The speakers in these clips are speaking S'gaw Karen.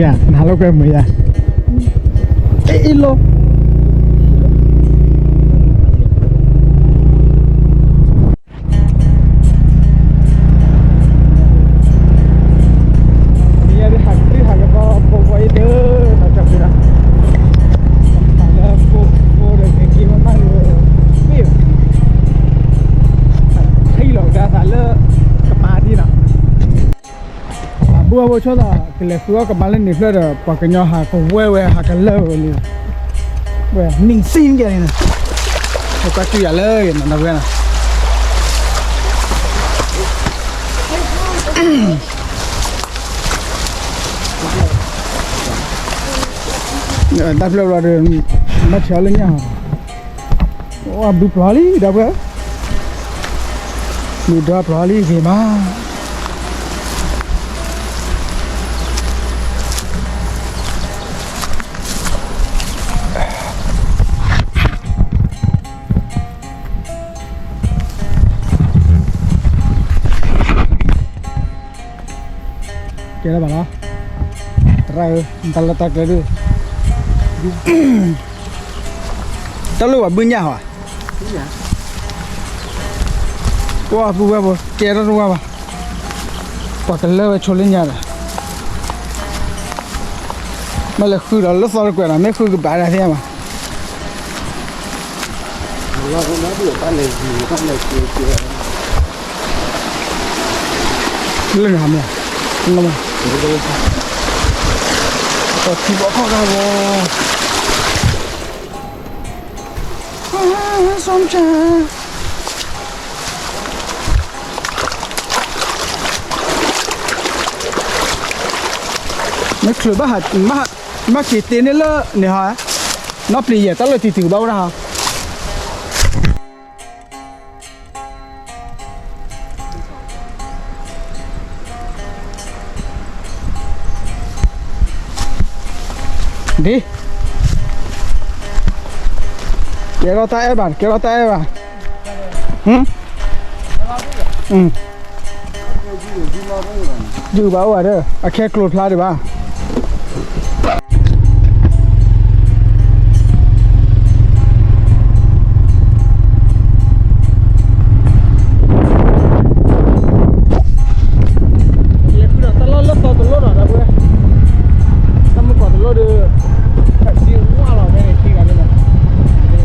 ယၤ နဟးလိာ်ကွဲမုာ်ယၤ, အ့ၣ်အ့ၣ်လိာ် ယၤဒ်ဟးက့ၤဟးက့ၤပဝဲအံၤဒီး တၢ်ကီၢ်ဖံးဒီး တၢ်လၢကိးကိးဒီးက့ၤမးမးဒီး ပ့ၢ် ထံၣ်လီၤကဒါသးလၢ ကမါဒ်နီၤ အဘုအဝဲဆိသး ကလဲၤဃုအီၣ်ကမါလၢန့ၣ်ဖျၢၣ်ဒီး ပှၤကညီဟးကဝဲဝဲဟးကလၢာ်ဝဲလံ, ဝဲနံၣ်သံကဲန့ၣ်, ပကွၢ်စူၢ်ယၤလၢယနီၤဝဲနီၤ, တၢ်ဖျၢၣ်ဘျီဒီး ဘၣ်ဆဲးအီၤလၢညၣ်ဟီ, အိၣ်ဘုပျီလံဒီပုၢ်ဝဲၢ်, ဘုဒွါပျီလံဂ့ၤမး ကဲလၢၤဘၣ်လီၤ, သရၣ်ဧၢ, တၢ်လၢတၢ်ကျဲၤဒုး, တၢ်လၢပှၤဘုညၣ်ဟီ, ပှၤပုၢ်ဝဲၢ်ဖိကဲထီၣ်တဝါဘၣ်, ပှၤကလၢဝဲဆိလၢညါဒီး မ့ၢ်လဲၤဃုဒီးလၢသီတကွဲးဒီး မ့ၢ်ဃုကဘၣ်ဒၣ်သ့ၣ်ညါဘၣ်, လၢနၤမ့ၢ်, ပှၤထံဘီခီၣ်ဂၤဂီၤ, စီၤမဆါ မ့ၢ်ချုးဘၣ်ဟး, ဘၣ်က့ၤတ့န့ၢ်လၢန့ၣ်ဟီ, နီၢ်ပျံၤယဲၢ်တၢ်လၢတံၤတုၤဘၣ်အိၣ်ဒၣ်ဟီ, ဒ်, ကဲထီၣ်တၢ်အဲၣ်ဘၣ်, ကဲထီၣ်တၢ်အဲၣ်ဘၣ်, ယုၢ်ဘၣ်အိၣ်ဘၣ်ဒီး အခဲကျိၤဖျါဒံးဘၣ် လဲၤဃုဒီးတၢ်လီၢ်လၢသီတလိၣ်ဒီး ဒီပုၢ်ဝဲၢ်, တၢ်မုၢ်ကီးတလိၣ်ဒီး တၢ်စံးဝါလီၤဖဲန့ၣ်ခံဂၤန့ၣ်လီၤ,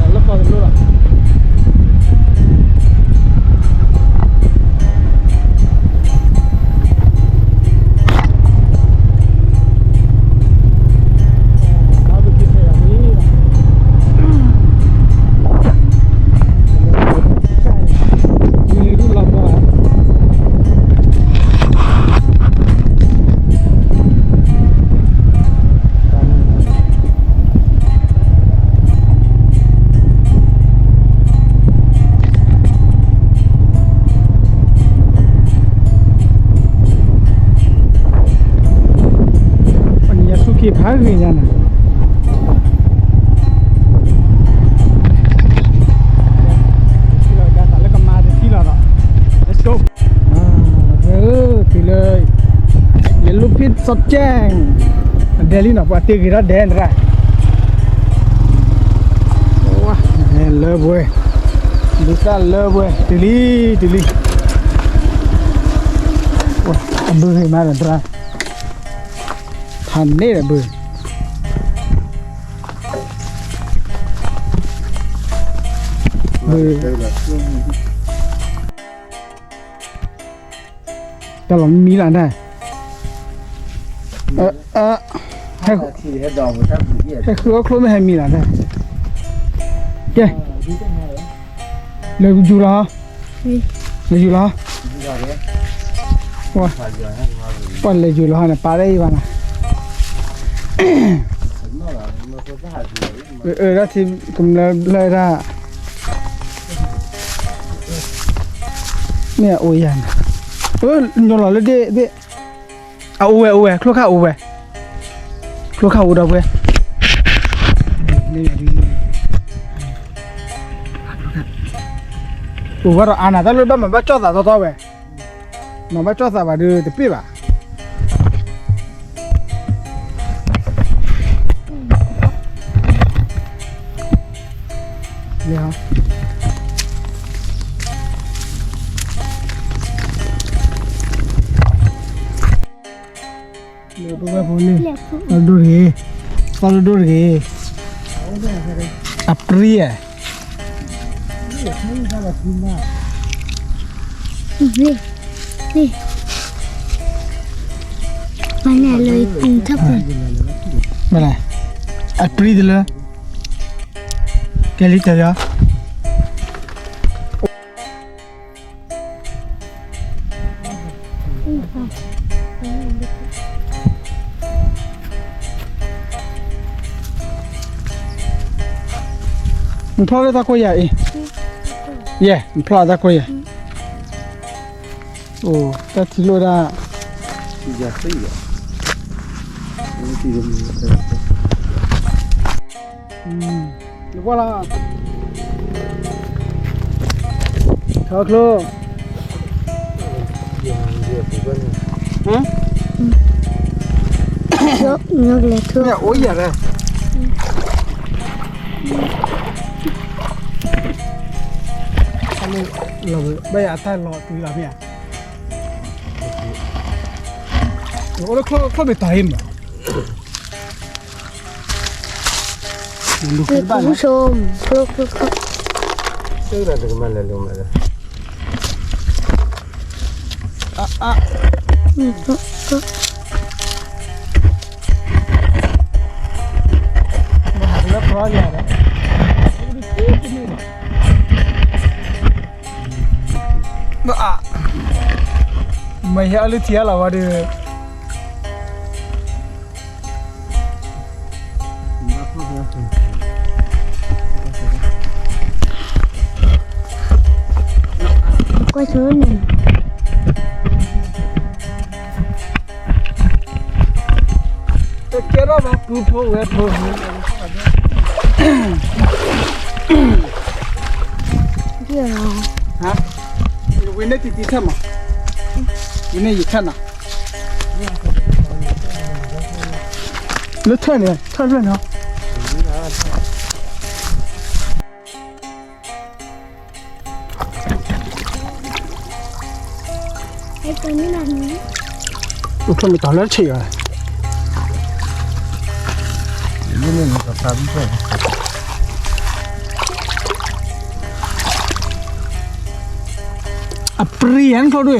လၢသီတလိၣ်ဒီး ပှၤနံၤညါဆူၣ်က့ၤဖးဂ့ၤညါန့ၣ်, ထံၣ်လီၤကဒါသးလၢကမါတထံၣ်လီၤဒီး let's go. ဝဲဧၢ တုၤလၢ ယလူၤဖံးစီၤကဲၣ် အဒဲလံနီၤ ပှၤတ့ဂ့ၤထီၣ်ဒဲတရၣ် လၢပှဲၤ ဒုးသၣ်လၢပှဲၤ တုၤလံ တုၤလံ အဘုဂ့ၤမးဒီးတရၣ် ဖးန့ၢ်ဒီးဘု ဘု တၢ်လီၤမံလၢ်ဒၣ်, ဟဲဃုအီၣ်ချိမ့ၢ်ဟဲမံလၢ်ဒၣ်, ကဲ, လဲၤယူၤလီၤ, လဲၤယူၤလီၤ, ပှၤလဲၤယူၤလီၤန့ၣ် ပာ်လၢအံၤဘၣ်နၤ, အၢ ဒၣ်ထံကမျၢၢ်ဘျၢၣ်ဒၣ် မ့ၢ်အအိၣ်ယၤန့ၣ်, အၢ ညိလီၤလၢဒ့ၣ်, အအိၣ်ဝဲ အိၣ်ဝဲ ချိၣ်ခါအိၣ်ဝဲ, ချိၣ်ခါအိၣ်ဒီးဝဲ, အိၣ်ဝဲဒီးအါနၤ တၢ်လၢဘၣ်မၤဘၣ်ကၠီၣ်သးတီတီဝဲ, မၤဘၣ်ကၠီၣ်သးဘၣ်ဒီးတပ့ၢ်ဘၣ်. လၢပဝဲဖိန့ၣ်, သီဒိၣ်တဂ့ၤ, သီဒိၣ်တဂ့ၤ, အပြံဧါ, မ့ၢ်လဲၣ်, အပြံတလၢ, ကဲလံတၢ်ယီၤ နဖျီၣ်လၢတၢ်ကိးယၤအံၤ, ယဲၢ် နဖျီၣ်တၢ်ကိးယၤ, အိၣ်တၢ်ထံလိၣ်ဒၣ်, နကွၢ်လီၤ, ထီချိ, အိၣ်ယၤလဲၣ်, ဘၣ်ယၤအတၢ်လီၤတုၤလီၤမ့ၢ်ဧါ, အိၣ်လၢချိၣ်ဘ့ၣ်တီၤအံၤမး လူၢ်ခၢၣ်ဘၣ်လၢ, လူၢ်ခၢၣ်ခၢၣ်, တၢ်တကမၤလဲၤလူၤမးလၢ, အါ, မဟါလၢပျီယၤဒီး, အါ, မဟဲအီၤလၢထံအလီၤဝဲဒီး ကွၢ်ဆိန့ၣ်, တကဲထီၣ်ဘၣ်ပူဖိဝဲဖိ, ဝံၤန့ၣ်တံၤတံၤဆၢမး, ဝံၤန့ၣ်ယဆၢနၤ, လၢထၢၣ်န့ၣ် ထၢၣ်လွဲၢ်နီၤ အိၣ်ဖျိမ့ၢ်တီၤလၢဆံးယီၤ, အပြံယၤနချိၣ်ဒွဲ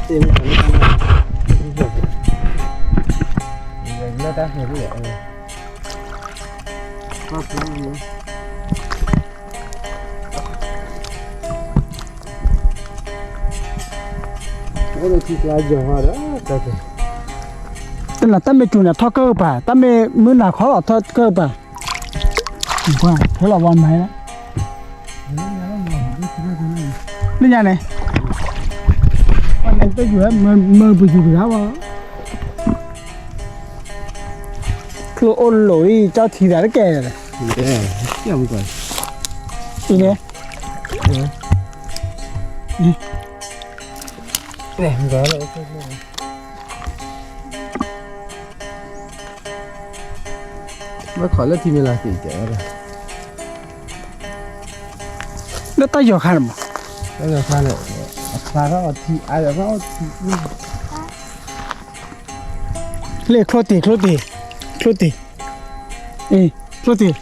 ၣ် တၢ်မ့ၢ်တူၢ်န့ၣ်ထီၣ်ကၢၢ်ပၢ်, တၢ်မ့ၢ်မုၢ်နၤခီလီၤထီၣ်ကၢၢ်ပၢ်, ဖဲလီၤဝါမၤ, လၢညါန့ၣ်, ပယူၤတဂၤဘၣ်, ချိၣ်အိၣ်လိၤအံၤ ကၠီထံသးတကဲ, အံၤန့ၣ်, ဘၣ်ခိးလၢထံမ့ၢ်လၢ်သ့ၣ်တဲဝဲဒၣ်, လၢတၢ်ယီၤခါန့ၣ်မး, တၢ်ယီၤခါန့ၣ်, အဖျါထီၣ်အထံအါယီၤထီၣ်ထံ, လၢချိၣ်တ့ၢ် ချိၣ်တ့ၢ်, ချိၣ်တ့ၢ်, အ့ၣ် ချိၣ်တ့ၢ်,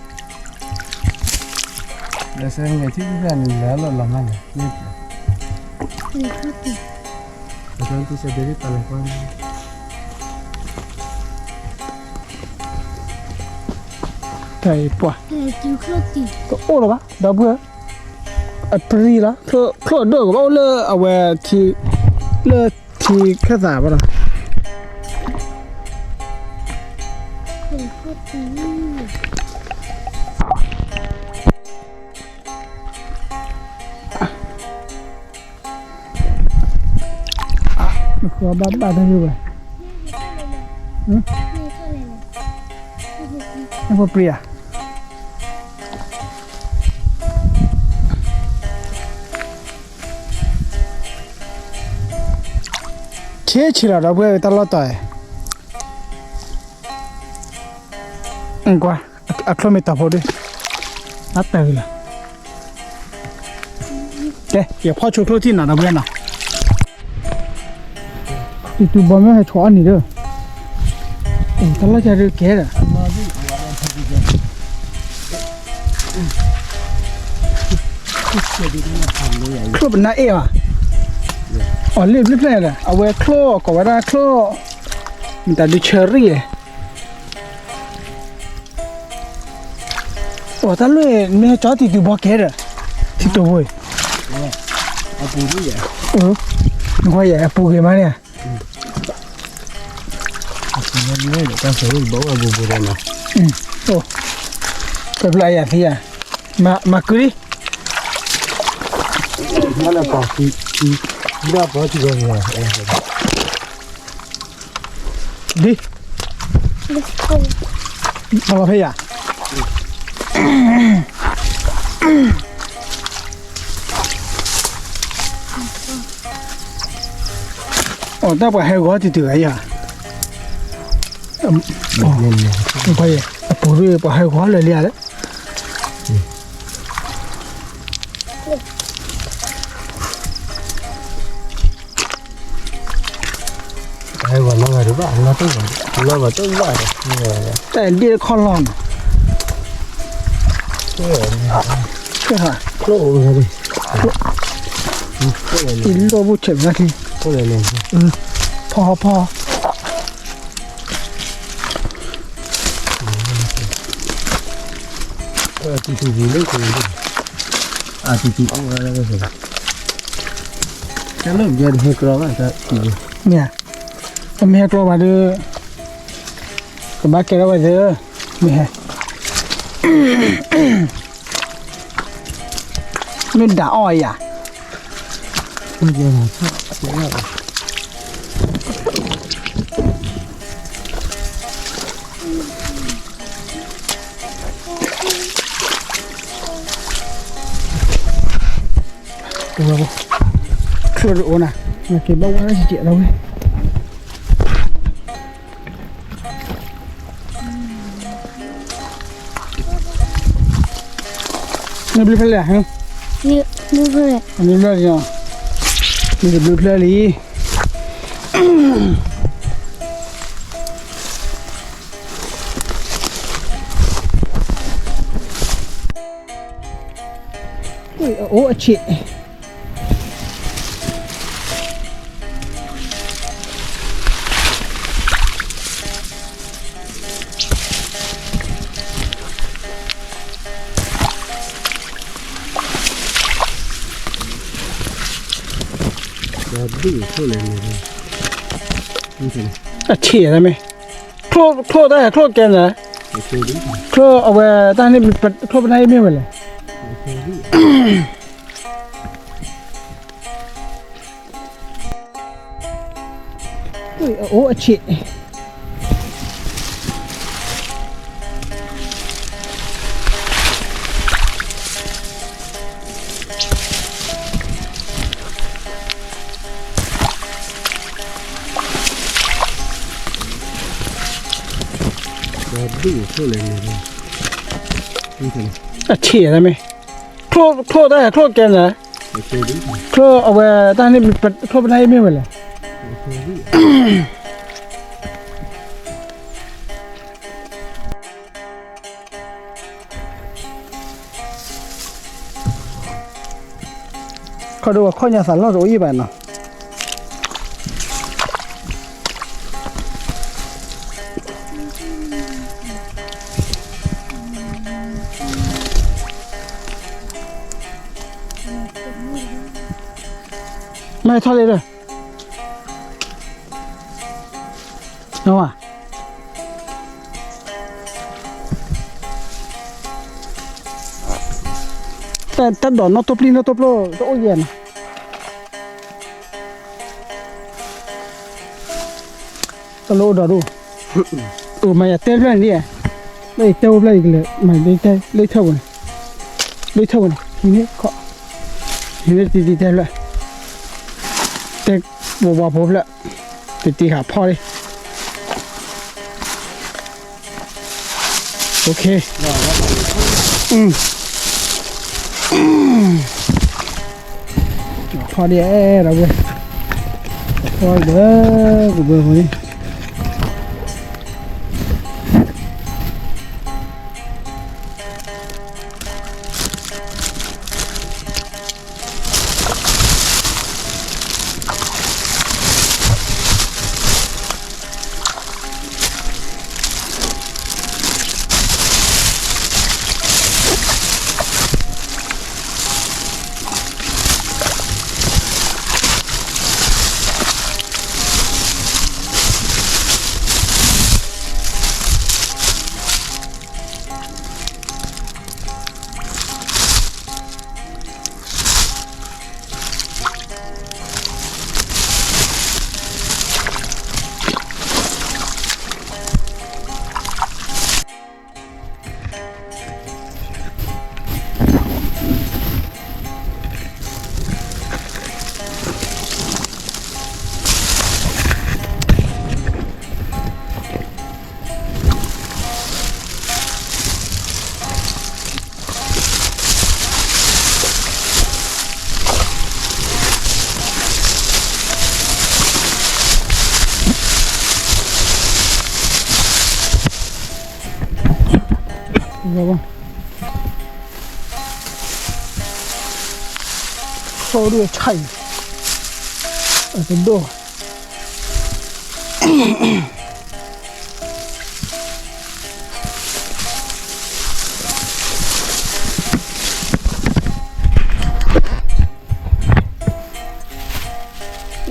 လၢဆဲန့ၣ်ထံၣ်ဖဲန့ၣ်လၢလီၤမးန့ၣ်, တၢ်အံၤပှၤ, တအိၣ်လၢၤဘၣ် ဒီပုၢ်ဝဲၢ်, အပြံလီၤ, ချိၣ်အဒိၣ်ကဘၣ်အိၣ်လၢအဝဲထံ, လၢထံခၢၣ်သးဘၣ်လီၤ. နဃီဘၣ်ဘၣ်တၢ်ယိၣ်ဝဲ, နဖိပြံဧါ. ဆ့ဆ့လီၤ ဒီပုၢ်ဝဲၢ်တၢ်လီၢ်တီၤအံၤ, ကွၢ်, အချိၣ်မ့ၢ်တီၤဖိဒုး, အတၢ်ဂ့ၤလီၤ. ကဲ ယဖီၣ်ဆိချိၣ်ထံၣ်နီၤ ဒီပုၢ်ဝဲၢ်နီၤ, ယတူၢ်ဘီမ့ၢ်ဟဲဆိအီၣ်နံၤဒီး, တၢ်လီၢ်ကဒီးကဲဒီး, ချိၣ်ပနၢ်အ့ၣ်ဘၣ်, အီၤလ့ၣ်ဘျုးဖျဲၣ်ဒီး အဝဲချိၣ်ကိးဝဲဒၣ်ချိၣ်, မတၤဒုးဆၢရံၣ်, အိၣ်တၢ်လၢမ့ၢ်ဟဲကၠီတံၤတုၤဘီကဲဒီး, ထံတိာ်ဖိအံၤ, နကွၢ်ယဲ အပူၤဂ့ၤမးန့ၣ်, ပျဲဖျါယၤသံယၤ, မၤကုလံ, ဒ်, ပလီၤဖဲယၤ, အိၣ်တၢ်ပှၤဟဲဂီၤတံၤတုၤဂၤယၤ, အပူၤပှၤဟဲဂီၤလၢာ်လံဧါ, ဟဲဂီၤနီၢ်ဂၤဒံးဘၣ်, နီၢ်တဘၣ်, နီၢ်ဂၤတဘၣ်ဒီး, တၢ်ဒ့ၣ်တခီလီၤနီၤ, အံၤလီၢ်ဘိဆဲးဘၣ်ခံ, ဖီဖီ တံၤတုၤလၢ, အတံၤတုၤအီၣ်ဝဲလၢ, တၢ်လၢယဲတဟဲကျီဘၣ်, မ့ၢ်, တမ့ၢ်ဟဲကျီဘၣ်ဒီး, ကဘၣ်ကဲထီၣ်ဝဲသ့, မ့ၢ်ဟဲ, မ့ၢ်ဒၣ်အီၣ်ယၤ ချိၣ်တအိၣ်နၤ, က့ၤဘၣ်ဝဲစဲးလီၤဝဲ, မ့ၢ်ဘျုးဖဲလဲၣ်, မ့ၢ်ဘျုးဖဲလဲၣ်, မ့ၢ်ဘျုးဖဲလံ. အိၣ်အဆံး, အဆံးတမ့ၢ်, ချိၣ်တၢ်ဟဲချိၣ်ကဲန့ၣ်, ချိၣ်အဝဲတၢ်န့ၣ်, ချိၣ်ပနၢ်အ့ၣ်မ့ၢ်ဝဲလဲၣ်. အိၣ်အဆံး, အဆံးတမ့ၢ်, ချိၣ်တၢ်ဟဲချိၣ်ကဲန့ၣ်, ချိၣ်အဝဲတၢ်န့ၣ်, ချိၣ်ပနၢ်အ့ၣ်မ့ၢ်ဝဲလဲၣ်. ခီဒိၣ်ဝဲခီၣ်ညါသးလီၢ်တအိၣ်ယံၣ်ဘၣ်နီၤ. မ့ၢ်ထီၣ်လံဒီး, နဝၤ, တၢ်ဒိးနီၣ်တိၢ်ပျံၢ်နီၣ်တိၢ်ပျိၢ် တအိၣ်ယဲၢ်နီၤ. တၢ်လၢအိၣ်ဒီးဒိၣ်, အမၤယၤတဲဖျၢၣ်န့ၣ်, လၢယတဲအိၣ်ဖျၢၣ်အံၤကလဲၤမၤဒ်တဲလၢထၢၣ်ပူၤန့ၣ်, လၢထၢၣ်ပူၤန့ၣ် ဟံးန့ၢ်ခီၣ်, ဟံးန့ၢ်တံၤတံၤတဲဖျၢၣ်, တဲဝီဝါဖိဖျၢၣ်, တံၤတံၤဟးဖီၣ်လံ. အိၣ်ခ့, အ, ထီၣ်ဒ်အဲၣ်ဒီးဝဲ, ထီၣ်ဒီးကဘၢဖိန့ၣ် ဆီဒိၣ်ဆၣ်အံၤ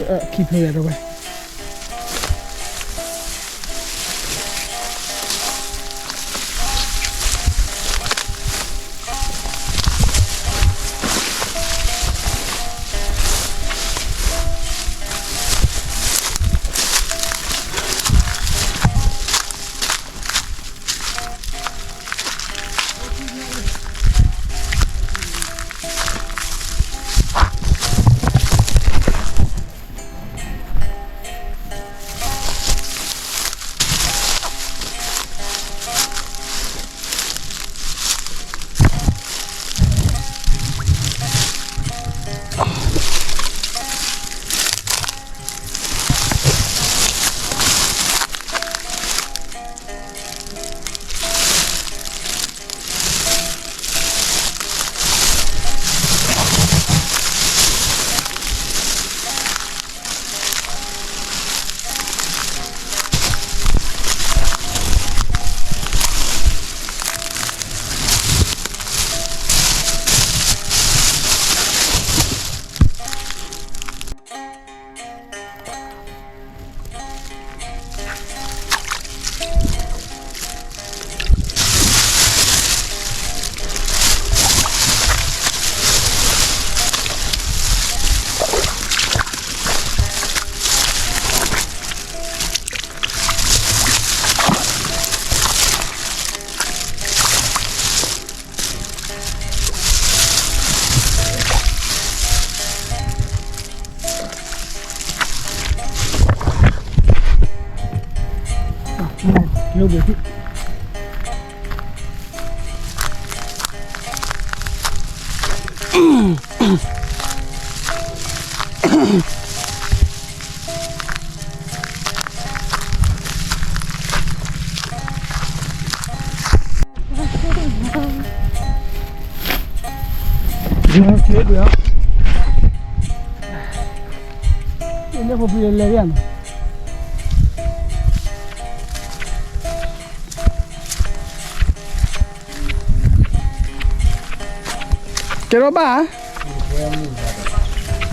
အတဒိၣ် ခံဖျိယၤတဝဲ ကဲထီၣ်ဘၣ်,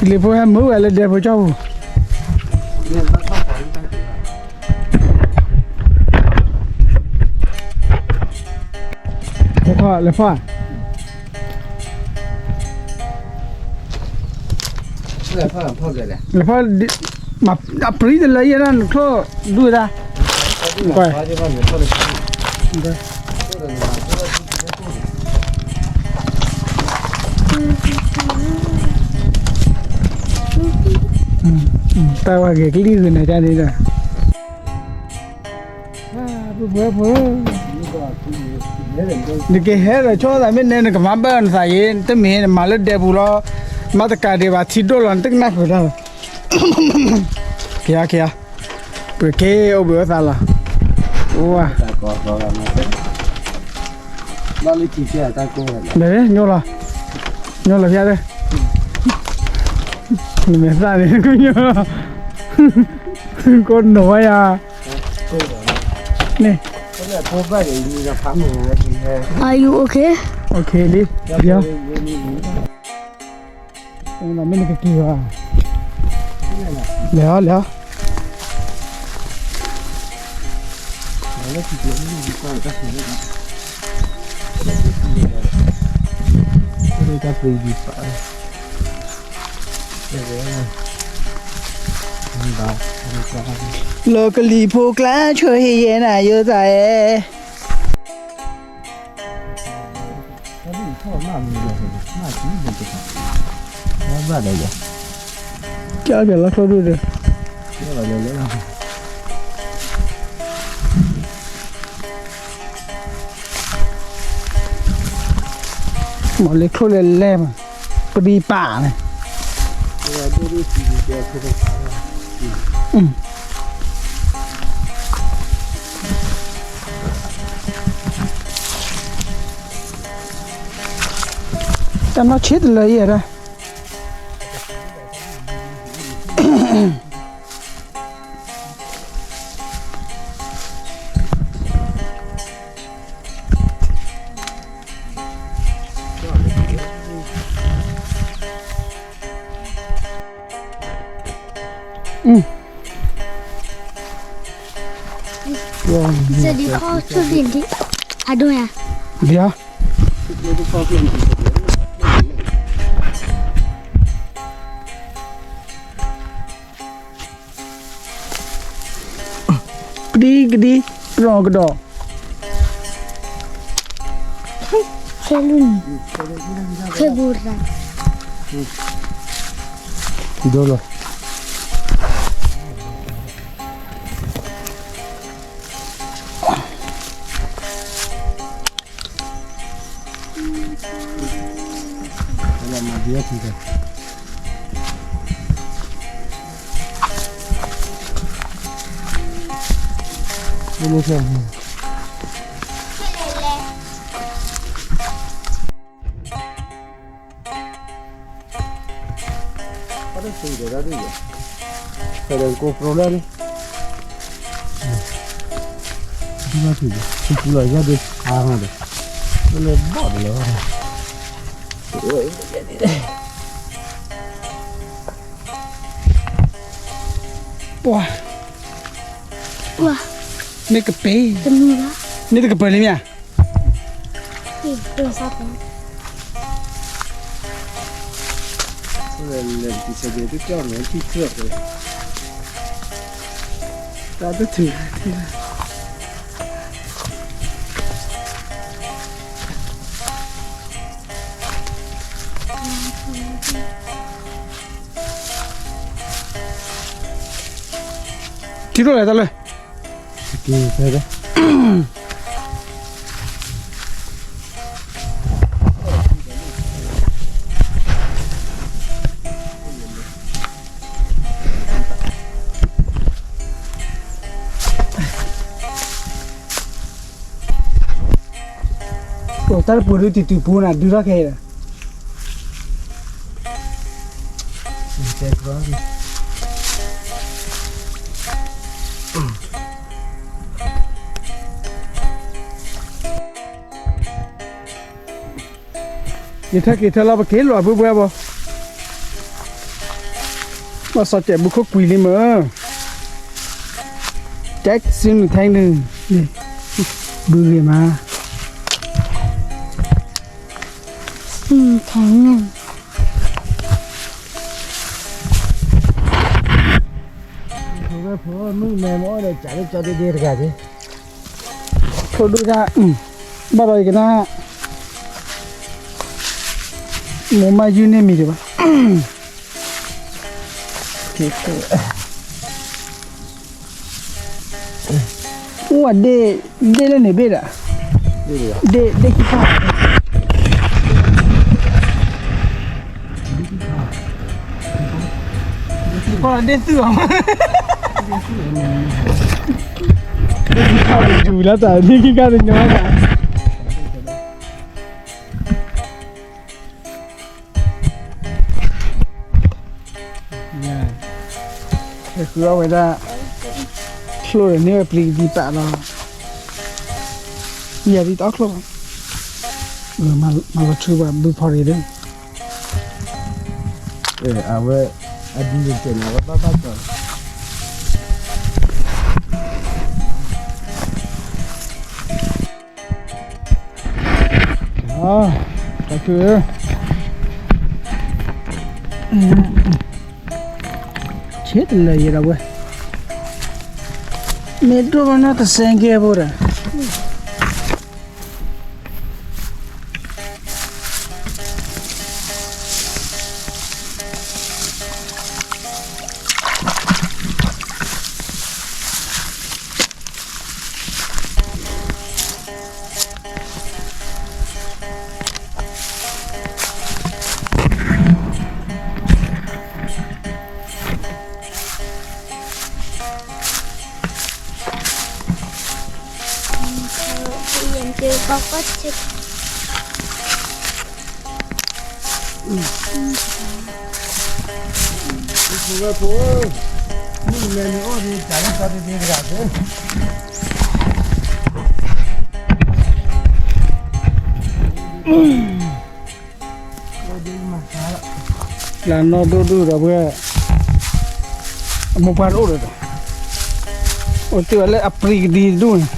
လံာ်ဖိဟဲမုာ်ဝဲလၢဒဲဖိကၠီပူၤ, လဲၤဖီၣ်, လဲၤဖီၣ်, အပြံတလၢယဲၢ်နၤ နချိၣ်ဒုၣ်ဒၣ်, တၢ်ဝဲဂ့ၤကလံၢ်ဂ့ၤန့ၣ်ဒ်န့ၣ်ဒီး နကဟဲဒီးဆီသးမ့ၢ်နဲ နကမၤဘၣ်နသးယ့ၤ တမ့ၢ်နမၤလၢဒဲပူၤလီၤ, မၤတကးဒံးဘၣ် ထံဒိၣ်လီၤ နတကနၣ်ဃုာ်တၢ်လီၤ. က့ၤဧါ က့ၤဧါ, ပက့ၤအိၣ်ဘှံးအိၣ်သါလီၤ. အိၣ်ဧါ, ညိလီၤ, ညိလီၤဖျါဒီး, နမဲာ်သၣ်န့ၣ် ကညိလီၤ, ကိးနီၢ်ဝဲယၤ, န့ၣ်, Are you okay? Okay လံ, ယၤ မ့ၢ်နကက့ၤဘၣ်, လဲၤအီၤ လဲၤအီၤ, တၢ်ပျံၤဒံးပာ်, လီၤကလံၤဖိကျါ ဆိဟ့ၣ်ယဲနၤယိသးဧၢ. ကၢ်ကၢ်လီၤချိၣ်ဒိၣ်ဒီး, မ့ၢ်လၢချိၣ်လဲၤလဲၤမး, ပဒံပာ်န့ၣ်, တၢ်နီၢ်ဆံးတလၢယဲၢ်ဒၣ်, စဒံခီၣ်ဆူၣ်ဒံးဒံး, အဒိယၤ, ဒံယၤ, ကဒံကဒံ, ရီကဒီး, ခဲလူၢ်န့ၣ်, ခဲဘူရၤ, ဒိလီၤ. ပှၤ, မ့ၢ်ကပၤ, မ့ၢ်တကပၤလံမ့ၢ်ဧါ, တၢ်တထံၣ် ထံၣ်ထီၣ်လဲၤတၢ်လၢ တၢ်တပူၤဒုးတံၤတုၤပူၤနၤ ဒုးထီၣ်ခဲအံၤဒီး ယထၢက့ၤထၢလီၤ ပက့ၤလီၤဘှဲဘှဲဘၣ်, ဘၣ်စီၤစဲးဘုခိၣ်ကွံာ်လံမ့ၢ်, ကဲစုနုၤထဲနုၤ, ဘုဂ့ၤမး, စုနုၤထဲနုၤ, ဖိမုၣ်မဲမ့ၢ်အီၣ်ဒီး ကးလၢကၠီဒ့ဒ့တဂၤက့ၤ ထိၣ်ဒိၣ်တၢ်, ဘၣ်ဒီးယကနၣ်, မိၢ်မၢ်ယုၢ်န့ၢ်မံၤဒံးဘၣ်, အိၣ်ဝဲဒ့ၣ်, ဒ့ၣ်လၢန့ၣ်ဘ့ၣ်ဒီး, ဒ့ၣ်, ဒ့ၣ်ခံဖၣ်, ဒ့ၣ်ခံဖၣ် ပှၤဒ့ၣ်သုၣ်အီၤ, ယူၤလၢတၢ်ဒ့ၣ်ခံခါတညီဘၣ်, ဟဲဃုအီၣ်ဝဲဒၣ်, ချိၣ်ဒီးန့ၢ်ဝဲပျံၤကဒံပာ်လီၤ, ယၤဒ်တအီၣ်ချိၣ်ဘၣ်, မၤလီၤဆူပှၤဘုဖီရ့ဒၣ်, အဝဲ, အဒ်န့ၣ်န့ၣ် အဝဲဘၣ်ဘၣ်ကီး တၢ်ဆူၣ်, ဆ့တလၢာ်ယဲဒီးဝဲ, မ့ၢ်ဒိၣ်ဘၣ်နီၢ်တစဲကဲဖိဒီး ဖိဝဲဖိ, မုၢ်မဲာ်န့ၣ်အိၣ်ဒံးတၢ်လၢစီၤတဒ့တဂၤသ့, လၢနီၢ်ဒိၣ်ဒိၣ်ဒီးပှဲၤ, အမိၢ်ပှၢ်တအိၣ်ဒီး, အိၣ်တ့ၢ်ဝဲလၢအပျံၤကဒံတဒူၣ်န့ၣ်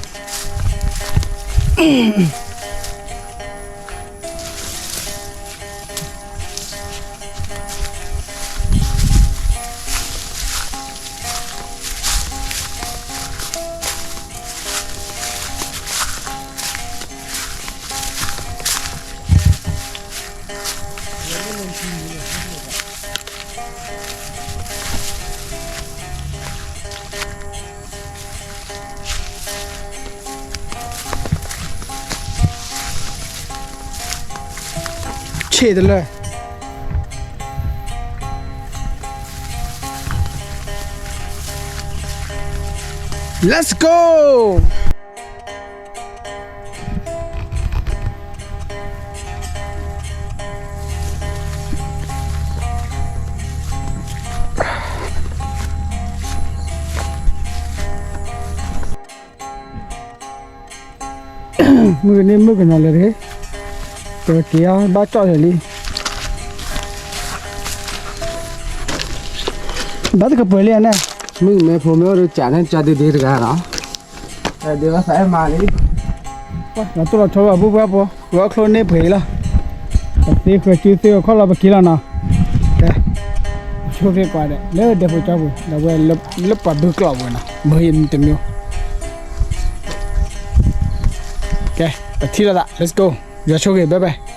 ဆ့တလၢာ်, Let's go! မုၢ်ကနံၤမုၢ်ကနီၤလၢာ်တဂ့ၤ, ပက့ၤအီၤဘၣ်ကၠီၣ်လၢာ်လံ, ဘၣ်တကပၤလံန့ၣ်, မုၢ်မဲဖိမ့ၢ်အိၣ်ဒီးကးန့ၣ် ကၠီဒ့ဒ့တဂၤနီၤ, ဒ့ဘၣ်သးအဲၣ်မၤလံ, လီၤတိၢ်လီၤဆီဘၣ် ဘူၣ်ဘၣ်ဘီ ဃုအီၣ်ချိၣ်န့ၢ်ပှဲၤအံၤလီၤ, ပသ့ဃုာ်စုသ့အခီၣ်လီၤပက့ၤလီၤနီၤ, ကဲ, ဆိၣ်ဂ့ၤကွၢ်ဒီး လၢဒဲဖိကၠီပူၤ ဒီးဝဲလၢပှၤဘုကျီၢ်ပူၤနီၤ မ့ၢ်ယတမံၤ, ကဲ, ပထံၣ်လိာ်သး let's go, ယွၤဆိၣ်ဂ့ၤ bye bye.